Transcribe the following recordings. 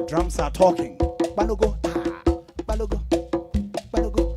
drums are talking. Balogo, ah, balogo, balogo.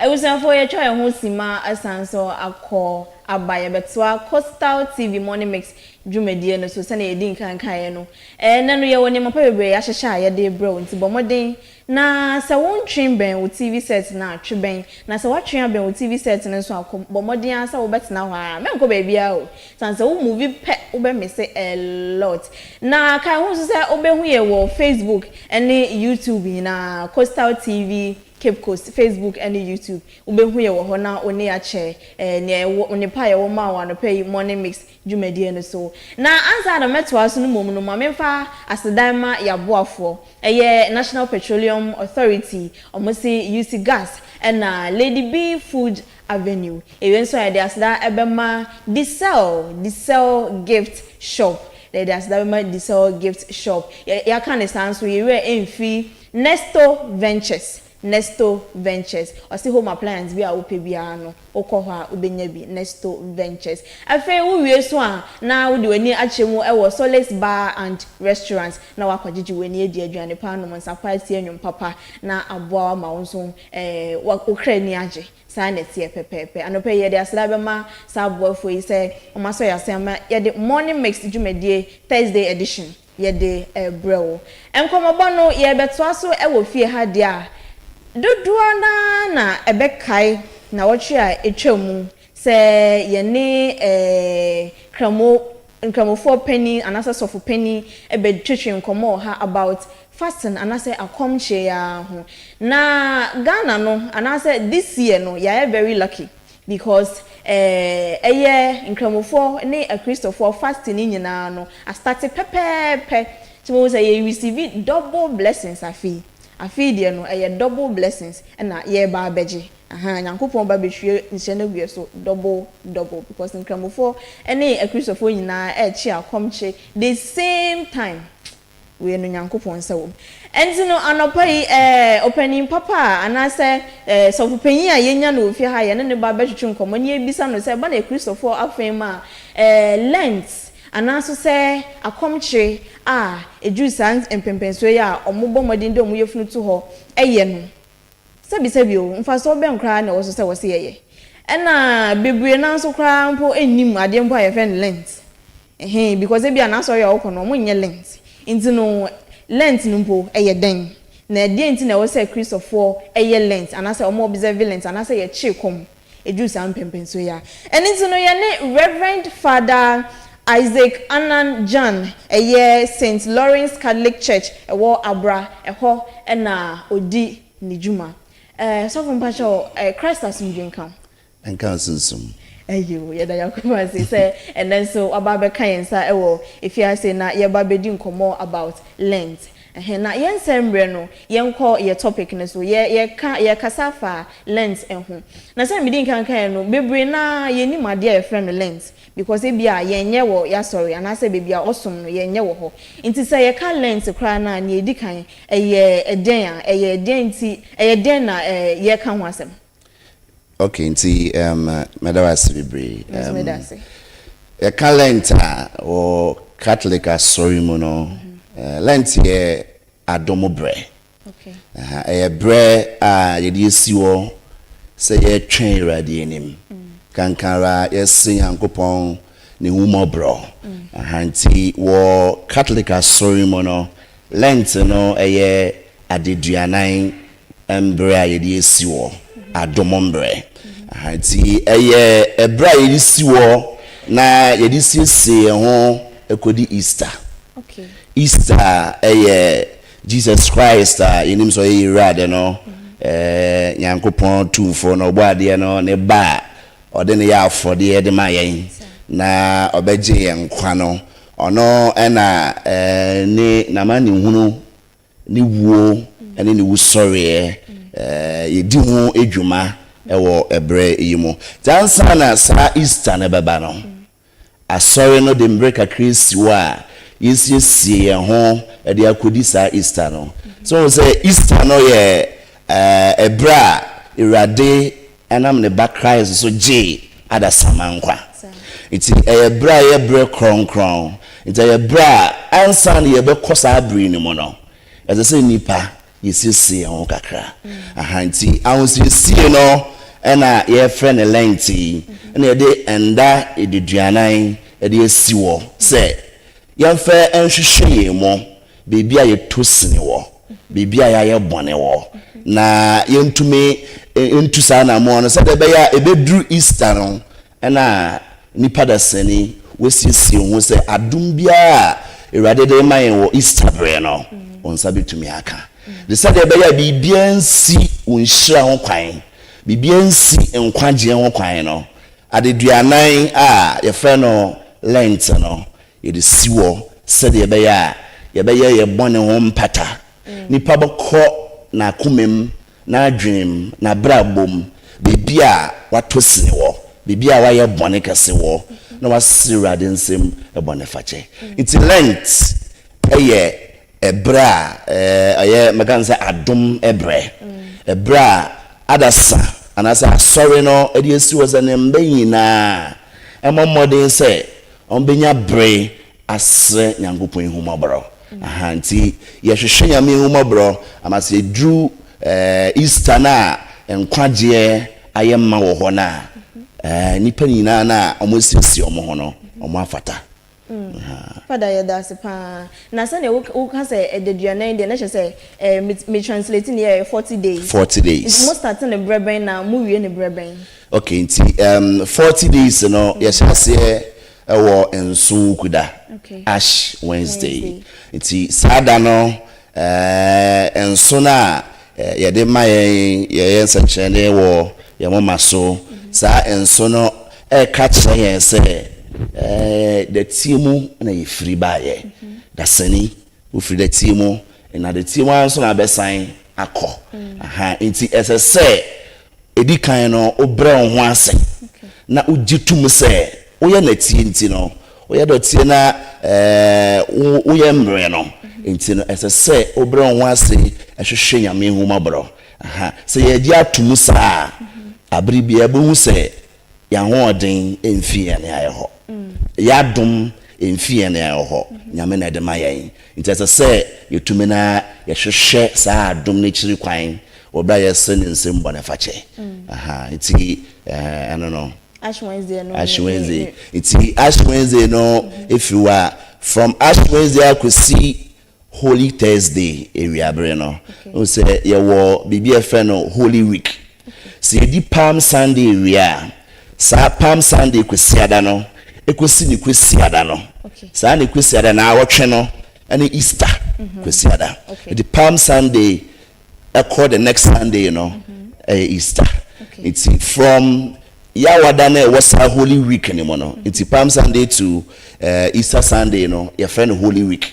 Abusuafoɔ, yɛtwa yɛn ho sima asan so akɔ aba. Yɛbɛtoa Coastal TV Morning Mix dwumadie no so. Sɛnea yɛdi nkankaeɛ no, ɛnɛ no yɛwɔ nneɛma pa bebree ahyehyɛ a yɛde brɛ wo, nti bɔ mmɔden na sɛ wontwe bɛn wo TV set no a, twe bɛn, na sɛ woatwe abɛn wo TV set no nso a, bɔ mmɔden ara sɛ wobɛtena hɔ a mɛnkɔ baabiara o, san sɛ wo move pɛ, wobɛmiss a lot. Na kae ho nso sɛ wobɛhu yɛ wɔ Facebook ne YouTube nyinaa, Coastal TV Cape Coast, Facebook ne YouTube. Wobɛhu yɛ wɔ hɔ na wo ne akyɛ nea ɛwɔ nipa a yɛwɔ ma wɔ anɔpa yi Morning Mix dwumadie no so. Na ansa na mɛtoa so no mmom no, ma memfa asedan ma yɛaboafoɔ, ɛyɛ National Petroleum Authority, ɔmo se UC Gas, ɛna Lady B Food Avenue. Ewie nso a, yɛde aseda ɛbɛma Diesel Gift Shop, na yɛde aseda bɛma Diesel Gift Shop. Yɛaka ne saa nso, yɛwerɛ ɛmfi Nesto Ventures. Nesto Ventures ɔsi home appliance bi a wopɛ biara no, wokɔ hɔ a wobɛnya bi. Nesto Ventures. Afei wowie so a, na wode w'ani akyerɛ mu ɛwɔ Solace Bar and Restaurant na wakɔgyegye w'ani, adi aduane pa, anom nsa pa, atie nnwom papa na aboa ma wo nso wokra ani agye. Saa na ɛteɛ pɛpɛɛpɛ. Anɔpɛ yi yɛde aseda bɛma saa aboafoɔ yi sɛ wɔn asɔ yɛ ase ama yɛde Morning Mix dwumadie Thursday edition yɛde ɛbrɛ wo. Nkɔmmɔbɔ no yɛrebɛtoa so wɔ fie ha deɛ a, dodoɔ naa na ɛbɛkae na wɔtwe a ɛtwa mu sɛ yɛne nkramofoɔ panin anaasɛ sɔfo panin ɛbɛtwetwe nkɔmmɔ wɔ ha about fasting anaasɛ akɔmkyere ya ho. Na Ghana no anaasɛ this year no, yɛayɛ very lucky because ɛyɛ nkramofoɔ ne akristofoɔ fasting ne nyinaa no astart pɛpɛɛpɛ, tí mo sɛ yɛ receive double blessings. Afei deɛ no, ɛyɛ double blessings ɛna yɛreba abɛgye aha. Nyankopɔn ba bɛhwie nhyɛ no awie so double double because nkramofoɔ ne akristofoɔ nyinaa ɛrekye akɔmkye the same time. Wei no Nyankopɔn nsa wɔ mu. Ɛnti no anɔpa yi, ɔpanin papa a anaasɛ sɔfopanyin a yɛnya no wɔ fie ha, yɛne ne ba bɛtwetwe nkɔmmɔ ne yɛbisa no sɛ ɛba na akristofoɔ afei mu a, Lent anaaso sɛ akɔmkyere a ɛduru saa mpɛmpɛnsoɔ yi a ɔmo bɔ mmɔden de ɔmo yɛfunu to hɔ ɛyɛ no, sɛbisɛbi o, mfasoɔ bɛn koraa na ɛwɔ so sɛ wɔsi yɛyɛ? Ɛna bebree naa nso koraa mpo nnim adeɛ mpo a yɛfrɛ no Lent ɛhɛn, because ebi a n'asɔre a ɔkɔ no, ɔmo nyɛ Lent. Nti no Lent no mpo ɛyɛ dɛn, na ɛdeɛ nti na ɛwɔ sɛ Kristofoɔ ɛyɛ Lent anaasɛ ɔmo observe Lent anaasɛ yɛkye kɔm eduru saa mpɛmpɛnso yi a? Ɛne nti no, yɛne Reverend Father Isaac Anan Jan, ɛyɛ St Lawrence Catholic Church ɛwɔ Abra ɛhɔ ɛna odi ne dwuma. Sɔfo, mpakyɛw, Christ asomdwe nka wo. Nka sunsum. Ɛyo, yɛda Yakubu ase sɛ ɛnɛ nso waba abɛka yɛn nsa ɛwɔ efiase na yɛba bɛdi nkɔmmɔ about Lent. Ɛhɛn, na yɛn nsɛm mmerɛ no, yɛnkɔ yɛ topic no so. Yɛ yɛka yɛkasa fa Lent ho, na sɛ medi nkankan yɛn no bebree na yɛnim adeɛ a yɛfrɛ no Lent, because ebi a yɛnyɛ wɔ yɛasɔre anaasɛ beebi a ɔsom no yɛnyɛ wɔ hɔ. Nti sɛ yɛka Lent koraa na nea edi kan, ɛyɛ ɛdɛn a ɛyɛ ɛdɛn? Nti ɛyɛ dɛn na yɛka ho asɛm? Okay, nti mɛda wo ase bebree. Nso meda ase. Yɛka Lent a, wɔ Catholic asɔre mu no, Lent yɛ adom berɛ. Ɛyɛ berɛ a yɛde esi hɔ sɛ yɛtwɛn Awurade anim kankara, yɛse Nyankopɔn ne hu mmɔborɔ. Aha, nti wɔ Catholic asɔre mu no, Lent no ɛyɛ adeduanan mberɛ a yɛde esi hɔ, adom mberɛ. Aha, nti ɛyɛ ɛberɛ a yɛde si hɔ na yɛde siesie yɛn ho ɛkɔdi Easter. Easter ɛyɛ Jesus Christ a yɛnim sɛ ɔyɛ Awurade no, Nyankopɔn tumfoɔ no, ɔbɔ adeɛ no ne ba a. ɔde no yɛ afɔdeɛ de ma yɛn na ɔbɛgye yɛn nkwa no, ɔno na ne n'amanehunu, ne wuo ne ne wusɔreɛ yɛdi ho dwuma wɔ ɛberɛ yi mu. Nti ansa na saa Easter no bɛba no, Asɔre no de mberɛ kakra asi hɔ a yɛsiesie yɛn ho de akɔdi saa Easter no. So wohu sɛ Easter no yɛ ɛberɛ a Awurade nam ne Ba Christ so gyee adasamma nkwa. Nti ɛyɛ berɛ a ɛyɛ berɛ krɔnkrɔn. Nti ɛyɛ berɛ a ansa na yɛbɛkɔ saa bere no mu no, ɛsɛ sɛ nnipa yɛsiesie yɛn ho kakra. Aha nti ahosiesie no na yɛfrɛ no Lent yi, na yɛde nda aduanan de asi hɔ sɛ yɛmfa nhwehwɛ yɛn mu baabi a yɛtɔ sini wɔ, baabi a yɛayɛ bɔne wɔ, na yɛntumi ntu saa anammɔn no sɛdeɛ ɛbɛyɛ a ɛbɛduru Easter no Ɛna nnipa dasani wasiesie ho sɛ adom biara a Awurade de rema yɛn wɔ Easter berɛ no, wo nsa bɛtumi aka. De sɛdeɛ ɛbɛyɛ a biribiara nsi wo nhyira ho kwan, biribiara nsi nkwagyeɛ ho kwan no, adeduanan a yɛfrɛ no Lent no, yɛde si hɔ sɛdeɛ ɛbɛyɛ a yɛbɛyɛ yɛn bɔne ho mpata. Nipa bɛkɔ n'akomam n'adwenem, n'abrabɔ mu, baabi a watɔ sini wɔ, baabi a wayɛ bɔne kɛse wɔ, na wasrɛ Awurade nsam bɔnefakyɛ. Nti Lent yɛ ɛberɛ a ɛyɛ, mɛka no sɛ adom berɛ, ɛberɛ a adasa anaasɛ asɔre no de asi hɔ sɛ ne mma nyinaa mmɔ mmɔden sɛ wɔbɛnya bere asrɛ Nyankopɔn ehummɔborɔ. Aha, nti yɛhwehwɛ Nyame ehummɔborɔ ama sɛ yɛduru eh, Easter no a nkwagyeɛ ayɛ ma wɔ hɔ no a, eh, nnipa nyinaa no a wɔasiesie wɔn ho no, wɔn afata. Aha. Fada yɛda ase paa. Na sɛdeɛ wo woka sɛ adaduanan deɛ na kyerɛ sɛ eh, me me translate ne yɛ 40 days. 40 days. Nti mo start ne berɛ bɛn na mo wie ne berɛ bɛn? Okay, nti um, 40 days no yɛhyɛ aseɛ Ɛwɔ Nson Wukuda, Ash Wednesday. Nti saa da no, nson a yɛde ma yɛn, yɛyɛ nsɛnkyerɛnne wɔ yɛn moma so. Saa nson no ɛreka kyerɛ yɛn sɛ dɛteɛ mu na yɛfiri baeɛ. Dasani, wofiri dɛteɛ mu, na dɛteɛ mu ara nso na abɛsan akɔ. Aha, nti ɛsɛ sɛ Edi kan no, wobrɛ wo ho ase na wugye tom sɛ woyɛ nɛteɛ nti no, woyɛ dɔteɛ na woyɛ mmerɛ no nti no, ɛsɛ sɛ wobrɛ wo ho ase hwehwɛ Nyame ahummɔborɔ. Aha, sɛ yɛgye atom saa a, abere biara yɛbɛhu sɛ Yɛn ahoɔden mfi yɛn a ɛhɔ. Yɛn adom mfi yɛn a ɛhɔ. Nyame na ɛde ma yɛn. Nti ɛsɛ sɛ yɛtumi na yɛhwehwɛ saa adom no akyiri kwan wɔ berɛ a yɛsrɛ ne nsam bɔnefakyɛ. Aha, nti ɛno no. Ash Wednesday no. Ash Wednesday. Nti Ash Wednesday no ɛfiri hɔ a, from Ash Wednesday akɔsi Holy Thursday awiabere no, wohu sɛ yɛwɔ biribi a yɛfrɛ no Holy Week. Sɛ yɛdi Palm Sunday wie a, saa Palm Sunday Kwasiada no kɔsi ne Kwasiada no, saa ne Kwasiada naawɔtwe no ne Easter Kwasiada. Nti Palm Sunday ɛkɔ the next Sunday no ɛyɛ Easter. Nti from Yawada no a ɛwɔ saa Holy Week no mu no, nti Palm Sunday to eh, Easter Sunday no yɛfrɛ no Holy Week.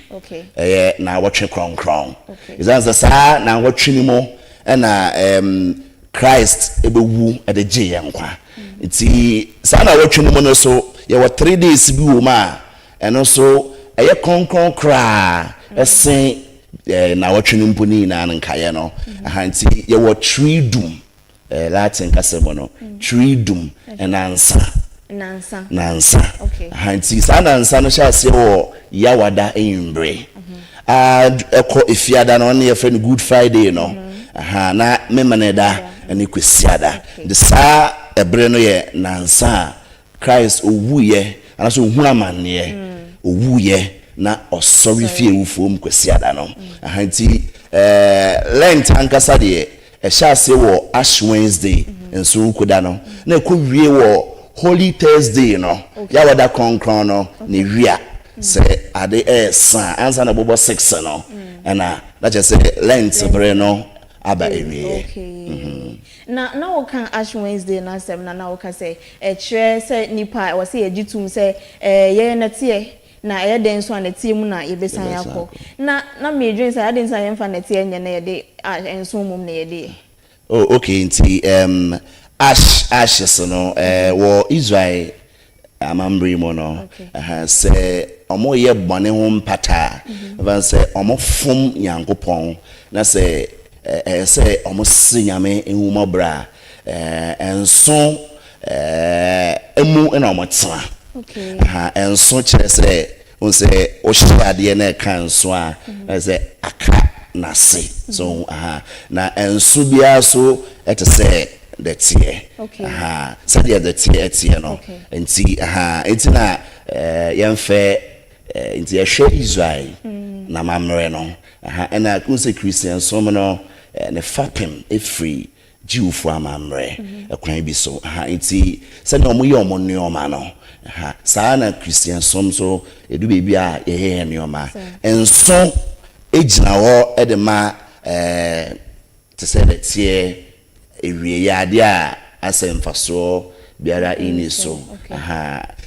Ɛyɛ naawɔtwe kronkron. Ɛsiane sɛ saa naawɔtwe no mu ɛna um, Christ ɛbɛwu ɛde gye yɛn nkwa. Nti saa naawɔtwe no mu no so yɛwɔ 3 days bi wɔ mu a ɛno nso ɛyɛ kronkron koraa ɛsen naawɔtwe no mpo ne nyinaa no nkaeɛ no. Aha nti yɛwɔ Triduum, Latin kasa mu no, Triduum, nnansa. Nnansa. Nnansa. Aha nti saa nnansa no hyɛ aseɛ wɔ Yawada anwummere a ɛkɔ Efiada no, ɔno yɛfrɛ no Good Friday no. Aha na Memeneda ne Kwasiada. Nti saa ɛbere no yɛ nnansa a Christ owuiɛ anaasɛ ohunu amanneɛ, owuiɛ na ɔsɔre fii awufoɔ mu Kwasiada no. Aha nti Lent ankasa deɛ ɛhyɛ aseɛ wɔ Ash Wednesday, Nsoroko no, na ɛkɔ wie wɔ Holy Thursday no, Yawada Kronkron no ne wia, sɛ ade ɛresa a, ansa na ɛbɔbɔ 6 no, ɛna na kyerɛ sɛ Lent bere no aba awieɛ. Okay. Na woka Ash Wednesday n'asɛm na woka sɛ ɛkyerɛ sɛ nipa a ɛwɔ sɛ yɛgye tom sɛ yɛyɛ nɛteɛ na ɛyɛ dɛn nso a nɛteɛ mu na yɛbɛsan Yɛbɛsan akɔ. akɔ. Na meedwen sɛ ade nsa yɛmfa nɛteɛ nyɛ na yɛde nso mmom na yɛde yɛ. Oh, okay. Nti ashes no wɔ Israel amambere mu no, sɛ ɔmo yɛ bɔne ho mpata a, ɛfan sɛ ɔmo fom Nyankopɔn na sɛ ɛyɛ sɛ ɔmo se Nyame nhumɔborɔ a, ɛnso emu na ɔmo tena. Ɛnso kyerɛ sɛ n sɛ wohyɛ adeɛ na ɛka nso a, na sɛ aka n'ase so. Na nso biara so ɛte sɛ dɛteɛ. Sɛdeɛ dɛteɛ ɛteɛ no. Nti na yɛmfɛ nti yɛhwɛ Israel na mammerɛ no, ɛna n sɛ Christian som no ne fapem ɛfiri Jewfoɔ amammerɛ ɛkwan bi so. Nti sɛdeɛ ɔmo yɛ ɔmo nneɛma no, saa na Christian som so edu beebi a yɛyɛ yɛn nneɛma. Nso egyina hɔ ɛde ma te sɛ dɛteɛ, ewie yɛ adeɛ a asɛ mfasoɔ biara ɛni so.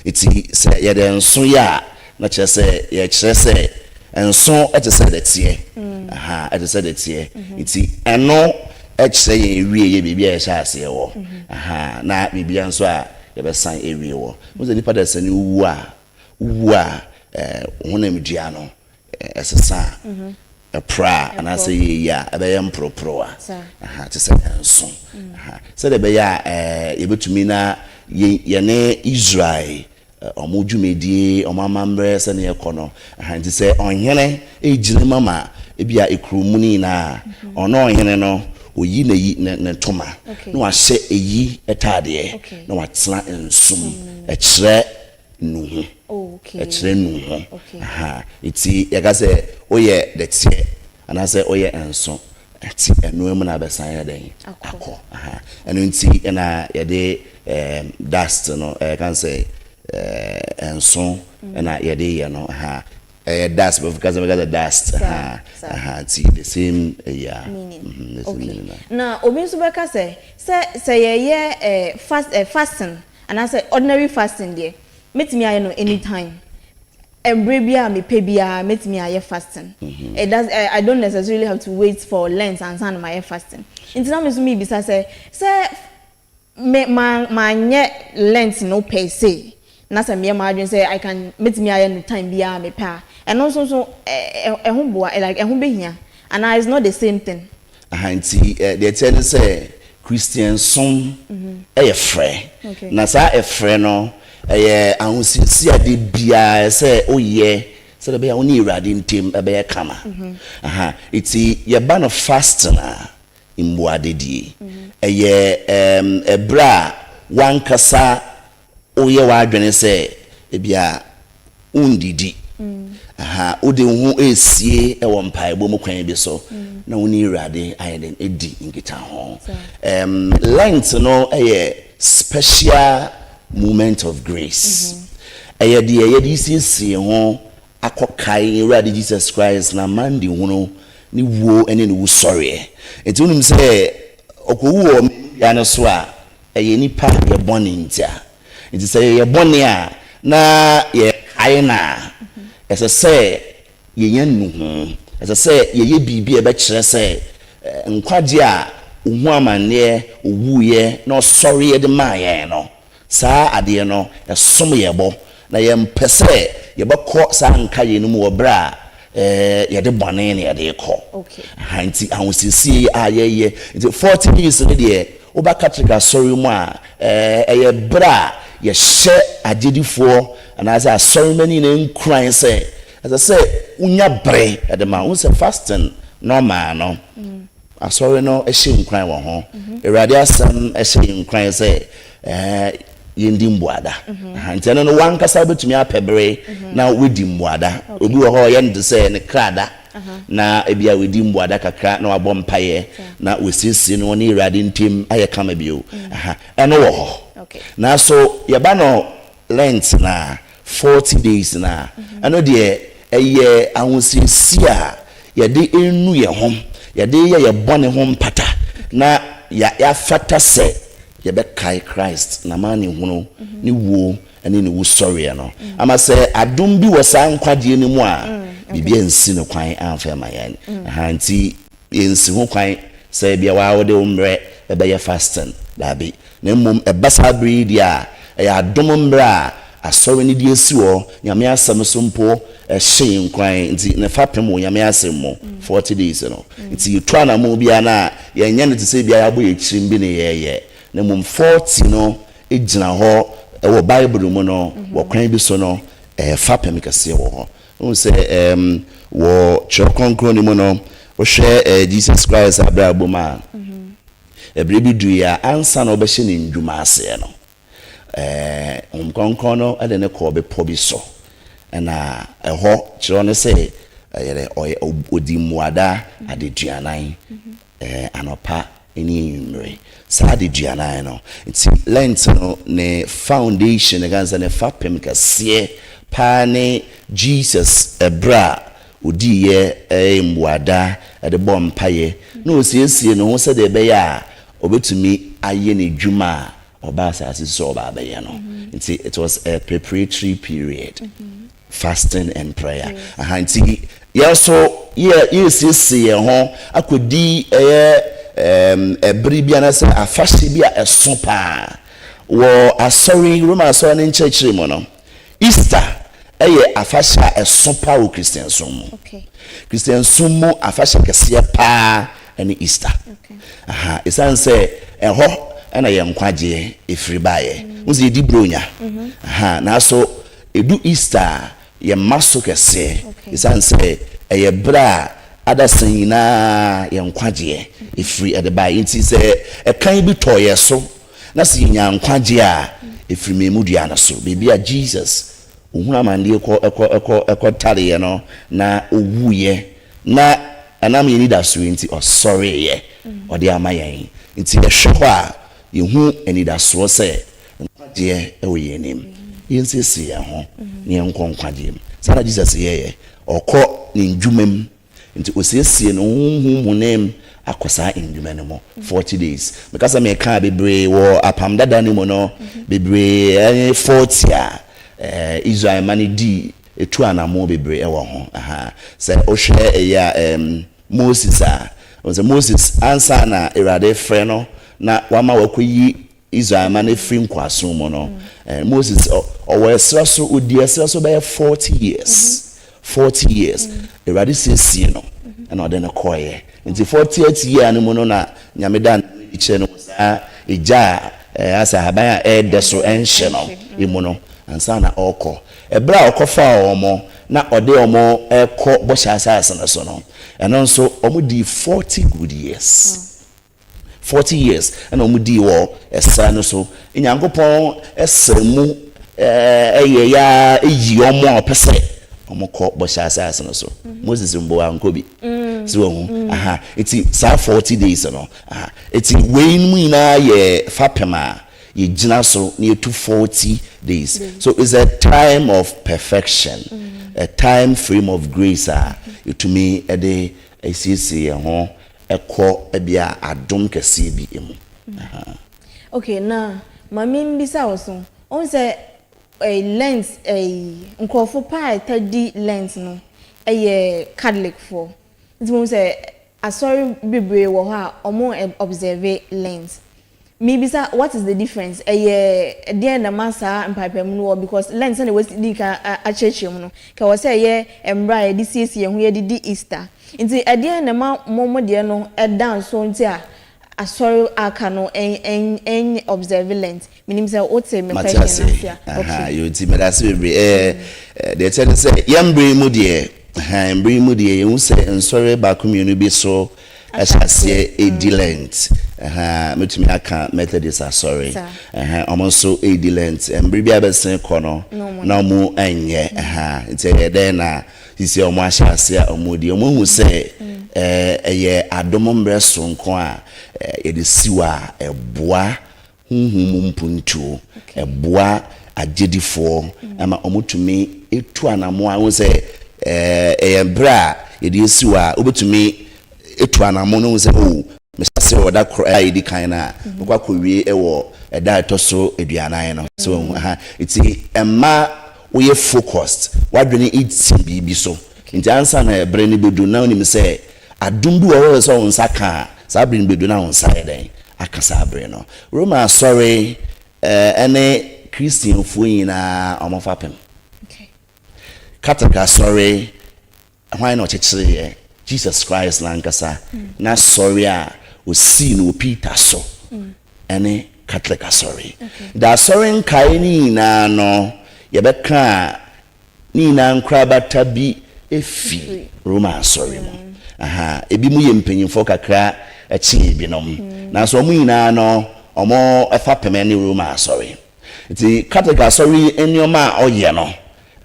Nti sɛ yɛde nso yɛ a, na kyerɛ sɛ yɛkyerɛ sɛ nso ɛte sɛ dɛteɛ, ɛte sɛ dɛteɛ. Nti ɛno ɛkyerɛ yɛn ewie yɛ biribi a yɛhyɛ aseɛ wɔ, na biribi nso a yɛbɛsan ewie wɔ mo sɛ nipa dɛ sɛ ne wu a, wu a honam dua no ɛsesa a, ɛporɔ a, anaasɛ yɛyi a, ɛbɛyɛ mporoporo a te sɛ nso. Sɛdeɛ ɛbɛyɛ a yɛbɛtumi na yɛne Israel ɔmo dwumadie, ɔmo amammerɛ sɛnea ɛkɔ no. Nti sɛ ɔhene egyina mu ama ebi a ekuro mu no nyinaa, ɔno ɔhene no oyi n'ayi ne ntoma na wahyɛ eyi ɛtaadeɛ na watena nsum, ɛkyerɛ nuhu. Ɛkyerɛ nuhu. Nti yɛka sɛ woyɛ dɛteɛ anaasɛ woyɛ nso, ɛti ɛno mu na abɛsan yɛ dɛn akɔ. Ɛno nti ɛna yɛde dust no, ɛka sɛ nso ɛna yɛde yɛ no. Ɛyɛ dust, bɛfo kasa bɛka sɛ dust. Nti the same ɛyɛ meaning. Okay, na obi nso bɛka sɛ yɛyɛ fasting anaasɛ ordinary fasting deɛ, mɛtumi ayɛ no anytime, mmerɛ bi a mepɛ biara mɛtumi ayɛ fasting. It does I don't necessarily have to wait for Lent ansa na mayɛ fasting. Nti na me nso mebisa sɛ me ma manyɛ Lent no per se, na sɛ meyɛ m'adwene sɛ I can, mɛtumi ayɛ no time biara mepɛ a, ɛno nso ɛho boa, like ɛho bɛhia anaa it's not the same thing? Nti deɛ kyerɛ ne sɛ Christian som ɛyɛ frɛ, na saa ɛfrɛ no ɛyɛ ahosiesie ade biara sɛ woyɛ sɛdeɛ ɛbɛyɛ a wo ne Awurade ntam ɛbɛyɛ kama. Nti yɛba no fasting a, mmuadedie ɛyɛ ɛberɛ a wankasa woyɛ w'adwene sɛ ebia wondidi, wode wo ho esie ɛwɔ mpaebɔ mu kwan bi so na wo ne Awurade ayɛ den edi nkitaho. Lent no ɛyɛ special moment of grace, ɛyɛ deɛ yɛde siesie ho akɔkae Awurade Jesus Christ na mandi hunu ne wuo ne ne wusɔreɛ. Nti wonim sɛ ɔkɔwu wɔ dua no so a, ɛyɛ nipa yɛ bɔne nti a. Nti sɛ yɛyɛ bɔne a na yɛkae no a, ɛsɛ sɛ yɛnya nnuhu, ɛsɛ sɛ yɛyɛ biribi a ɛbɛkyerɛ sɛ nkwagye a ohu amanneɛ, owuiɛ na ɔsɔreɛ de maa yɛn no, saa adeɛ no ɛsom yɛ bɔ na yɛmpɛ sɛ yɛbɛkɔ saa nkaeɛ no mu wɔ berɛ a yɛde bɔne na yɛde kɔ. Nti ahosiesie a yɛyɛ nti 40 days no deɛ, woba Catholic asɔre mu a, ɛyɛ berɛ a yɛhyɛ agyedifoɔ anaasɛ asɔrema nyinaa nkuran sɛ ɛsɛ sɛ wonya bere ɛde ma wo sɛ fasting normal no. Asɔre no hyɛ nkuran wɔ ho, Awurade asɛm hyɛ yɛn nkuran sɛ yɛndi mbuada. Nti ɛno no wankasa wobɛtumi apɛ bere na wadi mbuada. Obi wɔ hɔ ɔyɛ no te sɛ ne krada na ebi a wadi mbuada kakra na wabɔ mpaeɛ na wasiesie no ne Awurade ntam ayɛ kama bio. Ɛno wɔ hɔ. Nanso yɛba no Lent na 40 days na ɛno deɛ, ɛyɛ ahosiesie a yɛde enu yɛn ho, yɛde yɛ yɛ bɔne ho mpata na. yɛafata sɛ yɛbɛkae Christ n'amanehunu, ne wuo ne ne wusɔreɛ no, ama sɛ adom bi wɔ saa nkwagyeɛ no mu a, biribi ansi no kwan amfa ma yɛn. Aha nti yɛnsi ho kwan sɛ ebia waa wode wo mmerɛ bɛyɛ fasting, daabi, na mmom ɛba saa bere yi deɛ a, ɛyɛ adom mmerɛ a Asɔre no de asi hɔ, Nyame asɛm so mpo ɛhyɛ yɛn nkuran, nti ne fapem wɔ Nyame asɛm mu, 40 days no, nti yɛtu anamon biara no a, yɛnyɛ no te sɛ ebia yɛabɔ yɛn tirim bi na yɛreyɛ, na mmom 40 no gyina hɔ wɔ Bible mu no, wɔ kwan bi so no, ɛyɛ fapem kɛseɛ wɔ hɔ. Wohu sɛ ɛɛm wɔ Twerɛ Kronkron no mu no, wohwɛ ɛɛ Jesus Christ abrabɔ mu a, ɛberɛ bi duiɛ a ansa na ɔbɛhyɛ ne ndwuma aseɛ no, ɛɛ Honhom Kronkron no de no kɔɔ bepɔ bi so, ɛna ɛhɔ kyerɛw no sɛ ɛyɛ dɛ ɔyɛ ɔdi mmuada adeduanan. Ɛɛ, anɔpa ne anwummere. Saa adeduanan no. Nti Lent no ne foundation, yɛka no sɛ ne fapem kɛseɛ paa ne Jesus ɛberɛ a ɔdiiɛ ɛɛ mmuada de bɔɔ mpaeɛ na ɔsiesiee ne ho sɛdeɛ ɛbɛyɛ a ɔbɛtumi ayɛ n'adwuma a ɔbaa asase so sɛ ɔba abɛyɛ no. Nti it was a preparatory period. Fasting and prayer. Aha nti yɛn nso yɛ yɛresiesie yɛn ho akɔdi ɛyɛ ɛɛm ɛbere bi anaasɛ afahyɛ bi a ɛso paa wɔ asɔre Roma asɔre no nkyerɛkyerɛ mu no. Easter ɛyɛ afahyɛ a ɛso paa wɔ Kristiansom mu. Kristiansom mu afahyɛ kɛseɛ paa ɛne Easter. Aha ɛsiane sɛ ɛhɔ ɛna yɛn nkwagyeɛ ɛfiri baeɛ. Wo sɛ yɛdi Buronya. Aha nanso Edu Easter a, yɛma so kɛseɛ ɛsiane sɛ ɛyɛ berɛ a adasa nyinaa yɛn nkwagyeɛ firi de baeɛ. Nti sɛ ɛkan bi tɔ yɛn so na sɛ yɛnya nkwagyeɛ a, ɛfiri mmeamudua no so, baabi a Jesus ɔhunu amaneɛ kɔ kɔ kɔ kɔ tareeɛ no na ɔwuiɛ na ɛnam yɛn anidasoɔ nti ɔsɔreeɛ ɔde ama yɛn. Nti yɛhwɛ hɔ a, yɛhu anidasoɔ sɛ Nkwagyeɛ wɔ yɛn anim. Yɛnsiesie yɛn ho na yɛnkɔ nkwagyeɛ mu. Saa na Jesus yɛeɛ. Ɔkɔ ne ndwuma mu. Nti ɔsiesie ne honhom honam akɔ saa ndwuma no mu. 40 days. Meka sɛ mekaa bebree wɔ Apam Dada no mu no, bebree ɛne 40 a Israel mma no dii, ɛtu anamon bebree wɔ ho. Aha. Sɛ wohwɛ ɛyɛ a, ɛɛm, Moses a, wohu sɛ Moses ansa na Awurade frɛ no na wama wakɔyi Israel man afiri nkoasom mu no, Moses ɔwɔ ɛserɛ so, ɔdii ɛserɛ so bɛyɛ 40 years. 40 years. Awurade siesie no ɛna ɔde no kɔeɛ. Nti 40th year no mu no na Nyame da ne ho adi kyerɛ no wɔ saa egya a asɛ ahaban a ɛredɛ so ɛnhye no emu no ansa na ɔrekɔ. Ɛberɛ a ɔkɔfaa wɔn na ɔde wɔn rekɔ bɔhyɛ asase no so no, ɛno nso wɔn dii 40 good years. 40 years na wɔn dii wɔ ɛserɛ no so. Nyankopɔn srɛ mu yɛ ya yi wɔn a ɔpɛ sɛ wɔn kɔ bɔhyɛ asase no so. Moses mpo ankɔ bi. So wɔn ho aha eti saa 40 days no aha eti wei mu nyinaa yɛ fapem a yɛgyina so na yɛtu 40 days. So it's a time of perfection, a time frame of grace a yɛtumi de siesie yɛn ho Ɛkɔ ebia adom kɛseɛ bi mu. Ahaa. Okay na ma me mbisa wo so, wohu sɛ ɛyi lent ɛyi nkorɔfo paa a ɛta di lent no ɛyɛ Catholic foɔ, nti mohu sɛ asɔre bebree wɔ hɔ a ɔmo observe lent. Mebisa what is the difference ɛyɛ ɛdeɛn na ɛma saa mpaepaemu no wɔ because Lent sɛdeɛ wasi dii kan akyerɛkyerɛ mu no nka ɛwɔ sɛ ɛyɛ mmerɛ a yɛde siesie yɛn ho yɛde di Easter nti ɛdeɛn na ɛma mo mo deɛ no ɛda nso nti a asɔre aka no ɛn observe Lent menim sɛ wote me Mate question ase no ase a aha okay. yo nti meda ase bebree ɛɛ deɛ ɛkyɛ ne sɛ yɛn bere yi mu deɛ ɛhan bere yi mu deɛ yɛhu sɛ nsɔre baako mmienu bi so Ahyɛ aseɛ redi Lent, ɛhɛn, mɛtumi aka Methodist asɔre, ɛhɛn, wɔn nso redi Lent. Mmerɛ bi abɛsen kɔ no, na wɔn nyɛ, ɛhɛn, nti ɛyɛ dɛn na sisi a wɔn ahyɛ aseɛ a wɔn redi? Wɔn ahu sɛ ɛɛ ɛyɛ adom mmerɛ soronko a yɛde siw a ɛboa honhom mu mpuntuo. Ɛboa agyedifoɔ ma wɔtumi tu anammɔn a wohu sɛ ɛyɛ berɛ a yɛde asi hɔ a wobɛtumi atu anammɔn na wohu sɛ oh mehyɛ aseɛ wɔ da koro a yɛdi kan no a, wokɔ akɔwie wɔ ɛda a ɛtɔ so 40 no. So wahu? Aha. Nti ɛmma woyɛ focused, w'adwene nsi biribi so. Nti ansa na ɛberɛ no bɛdu no, na wonim sɛ adom bi wɔ hɔ a ɛsɛ sɛ wo nsa ka a, saa berɛ no bɛdu na wo nsa ayɛ dɛn? Aka saa berɛ no. Roma Asɔre ne Christianfoɔ nyinaa wɔn fapem. Catholic Asɔre, hwan na ɔkyekyereeɛ? Jesus Christ n'ankasa n'asɔre a ɔsii no wɔ Peter so ne Catholic Asɔre. Nti asɔre nkaeɛ no nyinaa no, yɛbɛka a ne nyinaa nkorabata bi fi Roma Asɔre mu. Aha, ebinom yɛ mpanyimfoɔ kakra kyɛn ebinom, nanso wɔn nyinaa no, wɔn fapem ne Roma Asɔre. Nti Katolek Asɔre yi nneɛma a ɔyɛ no,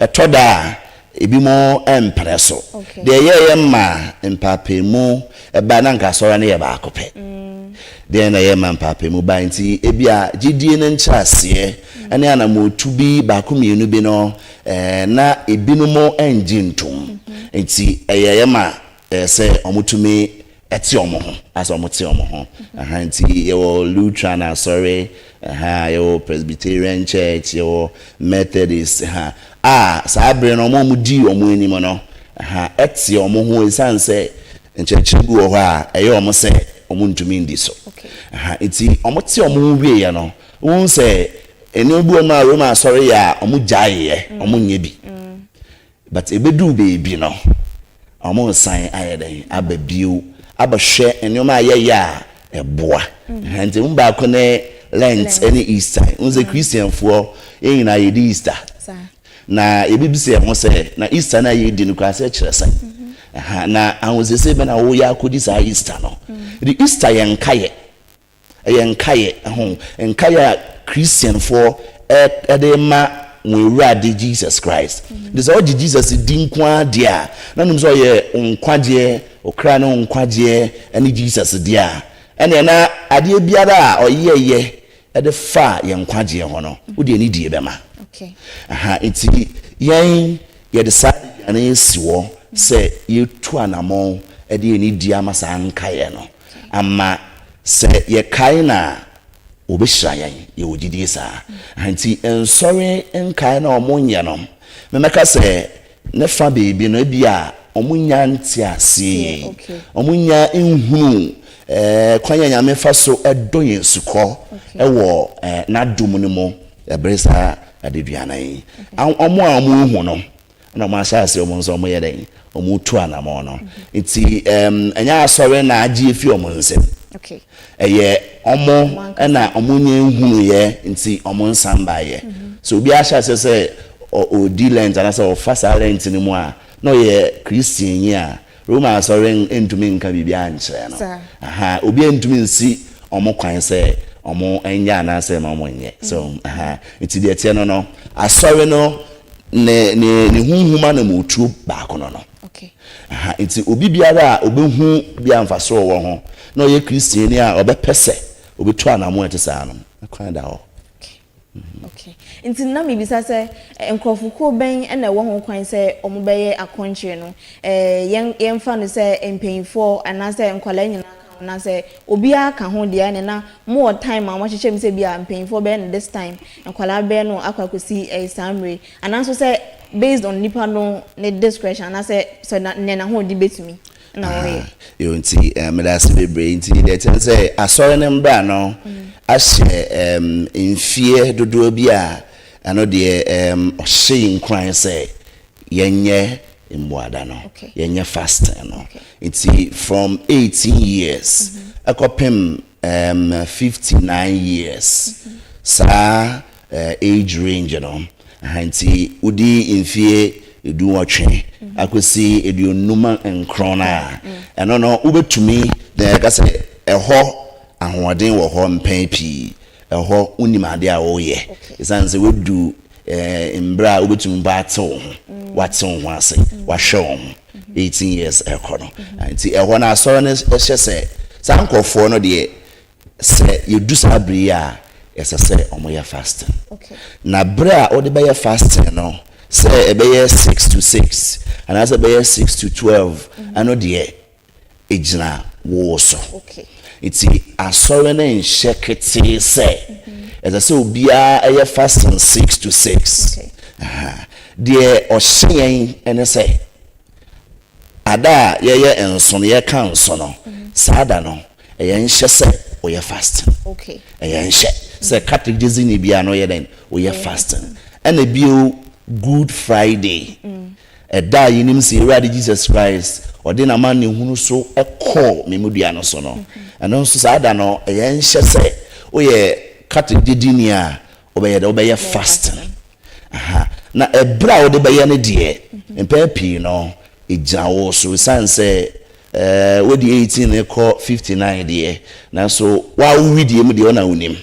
ɛtɔ da a, ebinom mpene so. Deɛ ɛyɛeɛ ma mpaapaemu bae, na anka Asɔre no yɛ baako pɛ. Deɛn na ɛyɛ ma mpaapaemu bae? Nti ebia gyedie no nkyerɛaseɛ ne anammɔntu bi baako mmienu bi no, na ebinom nngye ntom. Nti ɛyɛeɛ ma ɛyɛ sɛ wɔtumi te wɔn ho, asɛ wɔte wɔn ho. Aha, nti yɛwɔ Lutheran asɔre, aha, yɛwɔ Presbyterian Church, yɛwɔ Methodist, ha, a saa bere no wɔn a wɔdii wɔn anim no, aha, te wɔn ho esiane sɛ nkyerɛkyerɛ bi wɔ hɔ a ɛyɛ wɔn sɛ wɔntumi ndi so. Aha, nti wɔte wɔn ho wieeɛ no, wohu sɛ nneɛma bi wɔ hɔ a Roma asɔre yɛ a wɔgyaeɛ, wɔnyɛ bi. But ɛbɛduu baabi no, wɔresan ayɛ dɛn aba bio abɛhwɛ nneɛma a yɛyɛ a ɛboa. Ɛhɛn, nti emu baako ne Lent ne Easter. Wohu sɛ Christianfoɔ, yɛn nyinaa yɛdi Easter. Na yɛbɛbisa yɛn ho sɛ, na Easter no a yɛredi no koraa sɛ ɛkyerɛ sɛn? Ɛha, na ahosiesie bɛn na woyɛ akɔdi saa Easter no? Nti Easter yɛ nkaeɛ. Ɛyɛ nkaeɛ ho, nkaeɛ a Christianfoɔ de ma wɔn Awurade Jesus Christ. Nti sɛ wogye Jesus di nko ara deɛ a, na wonim sɛ ɔyɛ wo nkwagyeɛ, wo kra ne wo nkwagyeɛ ne Jesus deɛ a, ɛnneɛ na adeɛ biara a ɔyɛeɛ de faa yɛn nkwagyeɛ ho no, wode anidie bɛma. Aha, nti yɛn yɛde saa aduane yi asi hɔ sɛ yɛtu anammɔn de anidie ama saa nkaeɛ no. Ama sɛ yɛkae no a, wɔbɛhyira yɛn. Yɛwɔ gyidie saa. Nti nsɔre nkae no a wɔnyɛ no, memɛka sɛ ne fa baabi no, ebia wɔnnya nte aseɛ yei. Wɔnnya nhunuu kwan a Nyame fa so dɔ yɛn sukɔ wɔ N'adom no mu ɛbere saa adeduanan yi. Wɔn a wɔahu no, Ɛna wɔn ahyɛ aseɛ wɔn nso wɔyɛ dɛn? Wɔretu anamɔn no. Nti ɛm ɛnyɛ asɔre na agye afi wɔn nsam. Ɛyɛ wɔn ɛna wɔn nyɛ nhunuiɛ nti wɔn nsan baeɛ. So obi ahyɛ aseɛ sɛ ɔredi Lent anaasɛ ɔfa saa Lent no mu a na ɔyɛ Christiannyi a, Roma asɔre ntumi nka biribiara nkyerɛ no. Aha, obiara ntumi nsi wɔn kwan sɛ wɔn nyɛ anaasɛ ma wɔn nyɛ. So, aha, nti deɛ ɛteɛ no no, asɔre no ne ne ne honhom anammɔntuo baako no no. Aha, nti obi biara a ɔbɛhu bi a mfasoɔ wɔ ho na ɔyɛ Kristiani a ɔbɛpɛ sɛ ɔbɛtu anammɔn a ɛte saa no, kwan da hɔ. Okay. Nti na mebisa sɛ, nkurɔfokuo bɛn na ɛwɔ ho kwan sɛ wɔbɛyɛ akɔnkyere no? Yɛn, yɛmfa no sɛ mpanyinfoɔ anaasɛ nkwadaa nyinaa ka ho, anaasɛ obiara ka ho deɛ ɛne na mowɔ time a moahyehyɛ mu sɛ bi a mpanyinfoɔ bɛyɛ no this time, nkwadaa bɛyɛ no akɔ akɔsi saa mmerɛ yi, anaa nso sɛ based on nipa no ne discretion anaasɛ sɛ na, nea n'ahoɔden bɛtumi na ɔyɛ. Yo, nti eh, meda ase bebree. Nti deɛ ɛkyɛ ne sɛ asɔre no mbra no ahyɛ um, mfeɛ dodoɔ bi a ɛno deɛ um, ɔhyɛ yɛn nkuran sɛ yɛnyɛ mmuada no, yɛnyɛ fasting no. Nti from 18 years ɛkɔpem um, 59 years, saa age range no. Aha nti wodi mfie 18 akɔsi 59 no a, ɛno no wobɛtumi na yɛka sɛ ɛhɔ ahoɔden wɔ hɔ mpɛn pii. Ɛhɔ wonim adeɛ a woyɛ. Ɛsiane sɛ woadu mmerɛ a wobɛtumi mpo ate wo ho, woate wo ho ase, woahwɛ wo ho, 18 years ɛkɔ no. Nti ɛhɔ no asɔre no hyɛ sɛ saa nkurɔfoɔ no deɛ Sɛ yɛdu saa bere yi a, ɛsɛ sɛ wɔyɛ fasting. Na bere a wode bɛyɛ fasting no, sɛ ɛbɛyɛ 6 to 6 anaasɛ ɛbɛyɛ 6 to 12, ɛno deɛ ɛgyina wo so. Nti asɔre no nhyɛ ketee sɛ ɛsɛ sɛ obiara yɛ fasting 6 to 6. Deɛ ɔhyɛ yɛn ne sɛ ada a yɛyɛ nso no, yɛka nso no, saa da no ɛyɛ nhyɛ sɛ ɔyɛ fasting. Ɛyɛ nhyɛ sɛ Catholic gyedzini biara no ɔyɛ dɛn? Ɔyɛ fasting. Ɛna bio, Good Friday, ɛda a yɛnim sɛ Awurade Jesus Christ ɔde n'amanehunu so kɔɔ mmemudua no so no, ɛno nso saa da no ɛyɛ nhyɛ sɛ woyɛ Catholic gyedini a wobɛyɛ dɛ wobɛyɛ fasting. Aha. Na ɛberɛ a wode bɛyɛ no deɛ, mpɛn pii no ɛgyina wo so, ɛsiane sɛ wodi 18 kɔ 59 deɛ, nanso woawo widie mu deɛ ɔna wonim.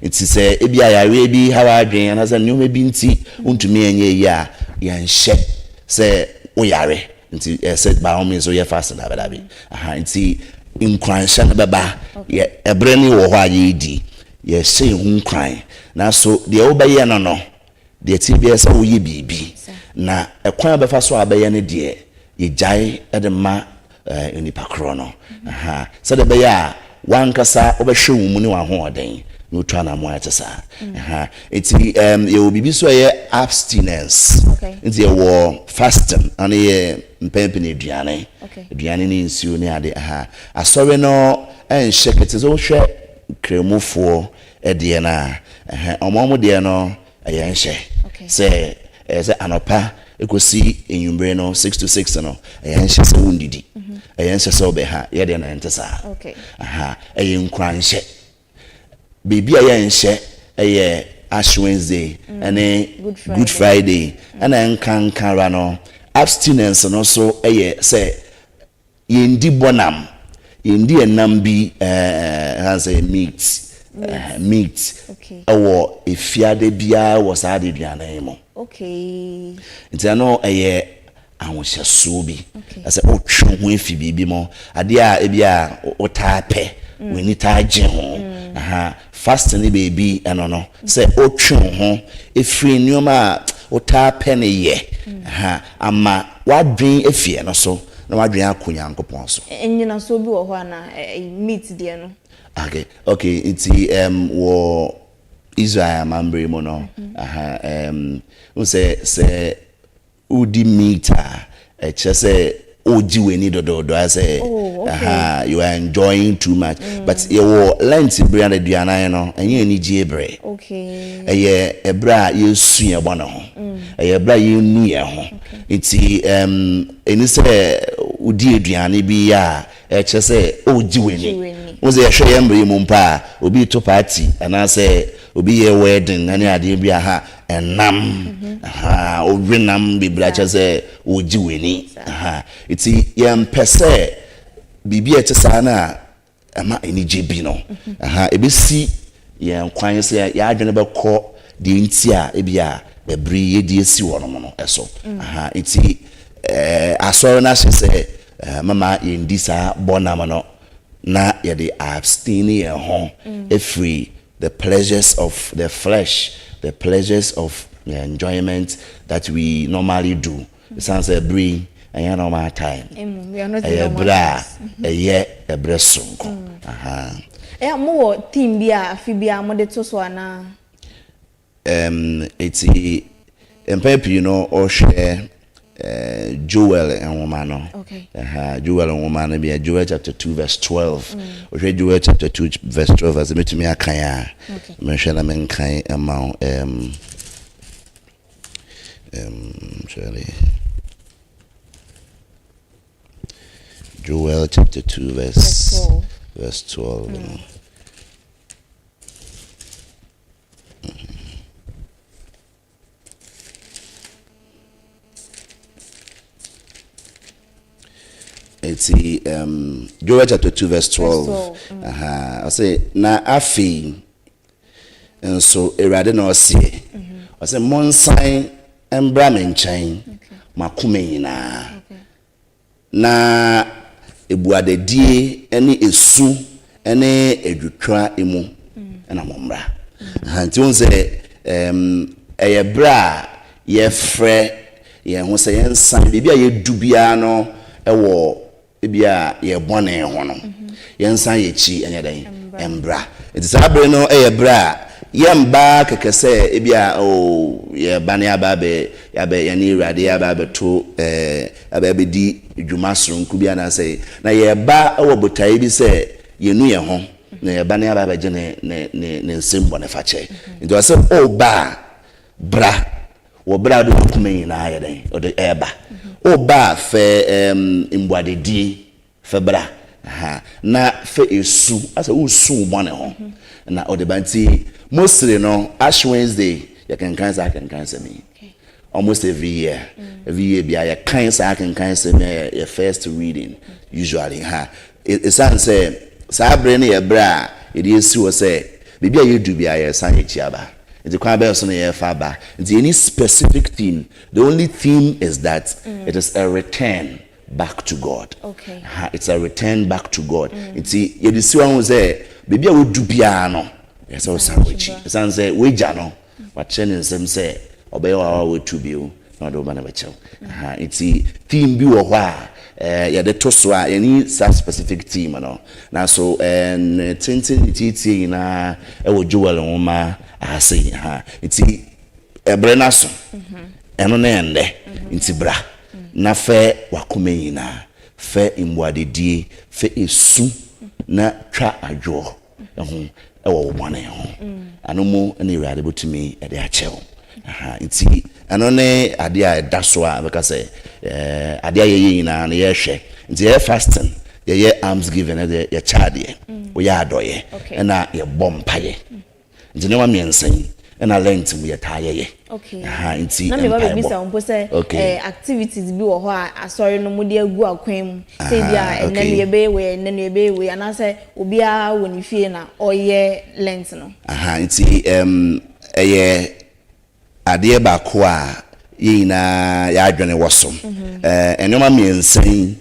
Nti sɛ ebi a yareɛ bi haw adwene anaasɛ nneɛma bi nti wontumi ɛnyɛ yi a, yɛnhyɛ sɛ woyare nti ɛsɛ by all means woyɛ fasting. Dabi. Aha, nti nkuranhyɛ no bɛba. Yɛ ɛberɛ ne wɔ hɔ a yɛredi, yɛhyɛ yɛn ho nkuran, nanso deɛ wobɛyɛ no, deɛ tie biara sɛ woyɛ biribi na ɛkwan a bɛfa so a bɛyɛ no deɛ, yɛgyae de ma nipa korɔ no. Aha, sɛdeɛ ɛbɛyɛ a wankasa wobɛhwɛ wo mu ne w'ahoɔden na wotu anamo a ɛte saa. Aha, nti yɛwɔ biribi so a ɛyɛ abstinence. Nti yɛwɔ fasting, ɔno yɛ mpɛn aduane, aduane ne nsuo ne ade. Aha, asɔre no ɛnhyɛ kete sɛ wohwɛ kramofoɔ ɛdeɛ no a, ɛhɛ, ɔmo deɛ no ɛyɛ nhyɛ sɛ ɛyɛ sɛ anɔpa ekosi enyimire no, 6 to 6 no, ɛyɛ nhyɛ sɛ wondidi, ɛyɛ nhyɛ sɛ ɔbɛha. Yɛ deɛ no ɛnte saa. Aha, ɛyɛ nkuranhyɛ. Beebi a yɛ nhyɛ ɛyɛ Ash Wednesday ɛne Good Friday. Good Friday. Ɛna nkankara no, abstinence no so ɛyɛ sɛ yɛndi bɔnam, yɛndi ɛnam bi, ɛɛ sɛ meat ɛwɔ efiade biara wɔ saa de aduane yi mu. Nti ɛno ɛyɛ ahohyɛsoɔ bi ɛsɛ wotwe ho efi biribi mu, adeɛ a ebi a wotaa pɛ, w'ani taa gye ho. Aha, fasting ne beebi ɛno no sɛ wotwe wo ho efiri nneɛma a wotaa pɛ ne yɛ. Aha, ama wadwen efi ɛno so na wadwen akɔ Nyankopɔn so. Nnyinasoɔ bi wɔ hɔ ana meat deɛ no? Okay, nti wɔ Israel amambere mu no, aha, n sɛ wodi meat a, ɛkyerɛ sɛ wogye w'ani dɔdɔɔdɔ ayɛ sɛ aha, you are enjoying too much. But yɛwɔ Lent bere a aduanan no ɛnyɛ anigye bere. Ɛyɛ ɛberɛ a yɛsu yɛn bɔ ne ho, ɛyɛ ɛberɛ a yɛnu yɛn ho. Nti ɛni sɛ wodi aduane bi a ɛkyerɛ sɛ wogye w'ani. Wo sɛ yɛhwɛ yɛn mmere mu mpa a, obi to party anaasɛ obi yɛ wedding ne adeɛ bi a, ha ɛnam ha owe nam bebree akyerɛ sɛ wogye w'ani. Ha, nti yɛmpɛ sɛ biribi a ɛte saa no a ɛma anigye bi no, aha, ebesi yɛn kwan sɛ yɛadwene bɛkɔ deɛ nti a ebi a ɛbere yɛdi esi hɔ nom no ɛso. Aha, nti asɔre no ahyɛ sɛ mama yɛndi saa bɔnam no na yɛde abstain yɛn ho efiri the pleasures of the flesh, the pleasures of the enjoyment that we normally do. Ɛsiane sɛ ɛbere yi ɛnyɛ normal time, ɛyɛ berɛ a ɛyɛ ɛberɛ sonko. Ɛyɛ mowɔ theme bi a afe bi a mode to so anaa? Eti mpɛn pii no ɔhwɛ Joel nwoma no. Joel nwoma no bi, Joel chapter 2 verse 12. Ɔhwɛ Joel chapter 2 verse 12 asɛ mɛtumi akan a, mehwɛ na menkan ama wo. Surely Joel chapter 2 verse 12. Verse 12. Eti Joel chapter 2 verse 12. 12. Ɔsɛ na afei nso Awurade na ɔseɛ, ɔsɛ monsan mbra me nkyɛn makoma nyinaa na ebuadadie ne esu ne adwotwa mu ɛna mo mmra. Nti wɔn sɛ ɛyɛ berɛ a yɛfrɛ yɛn ho sɛ yɛnsan biribi a yɛdu biara no ɛwɔ. Ebia yɛn bɔne ho no, yɛnsan yɛn akyi nyɛ dɛn? Mbra. Nti saa bere no yɛ bere a yɛmba kɛkɛ sɛ ebia oh, yɛreba na yɛaba abɛ, yɛabɛ, yɛne Awurade aba abɛto ɛɛ, aba abɛdi dwuma soronko bi anaasɛ, na yɛreba wɔ botaeɛ bi sɛ yɛnu yɛn ho, na yɛreba na yɛaba abɛgye ne, ne, ne, ne nsam bɔnefakyɛ. Nti ɔsɛ woba a, bra. Wɔ berɛ a wode w'akoma nyinaa yɛ dɛn? Wode reba. Woba a, fɛ ɛɛm mmuadadie, fɛ bra. Aha. Na fɛ esu, asɛ woresu wo bɔne ho, na wode ba. Nti mostly no, Ash Wednesday, yɛkenkan saa akenkansɛm yi. Almost every year. Every year biara yɛkan saa akenkansɛm yi a yɛ first reading usually. Ha. Esiane sɛ saa bere no yɛ bere a yɛde asi hɔ sɛ baabi a yɛadu biara yɛresan yɛn akyi aba nti, kwan bɛn so na yɛrefa aba? Nti yɛnni specific theme. The only theme is that it is a return back to God. Ha, it's a return back to God. Nti yɛde si hɔ ahu sɛ baabi a wodu biara no, ɛsɛ sɛ wosan w'akyi. Esiane sɛ w'agya no Wakyerɛ ne nsam sɛ ɔbɛyɛ wo a woatu bio na ɔde wo ba no bɛkyɛ wo. Aha, nti theme bi wɔ hɔ a eh, yɛde to so a yɛnni saa specific theme no. Nanso eh, ne tenten ne tietie nyinaa ɛwɔ Joel nwoma ase yi. Aha, nti ɛbere no aso. Ɛno ne ɛnnɛ. Nti bra na fɛ w'akoma nyinaa, fɛ mmuadadie, fɛ esu na twa adwoɔ. ho wɔ wo bɔne ho. Ɛno mu na Awurade bɛtumi de akyɛ wo. Nti ɛno ne adeɛ a ɛda so a bɛka sɛ adeɛ a yɛyɛ nyinaa no yɛhwɛ. Nti yɛyɛ fasting, yɛyɛ alms giving, ɛde yɛkyɛ adeɛ, woyɛ adɔyɛ, ɛna yɛbɔ mpaeɛ. Nti nneɛma mmiɛnsa yi ɛna Lent mu yɛtaa yɛyɛ. Okay. Aha, nti Na meba mpaebɔ. bebisa wo mpo sɛ eh, activities bi wɔ hɔ a asɔre no mode agu akwan mu sɛ ebi a ɛnnɛ no yɛbɛyɛ wei, ɛnnɛ no yɛbɛyɛ wei, anaasɛ obiara wɔ ne fie na ɔyɛ Lent no? Aha, nti ɛm, ɛyɛ adeɛ baako a yɛn nyinaa yɛn adwene wɔ so. Ɛɛ, nneɛma mmiɛnsa yi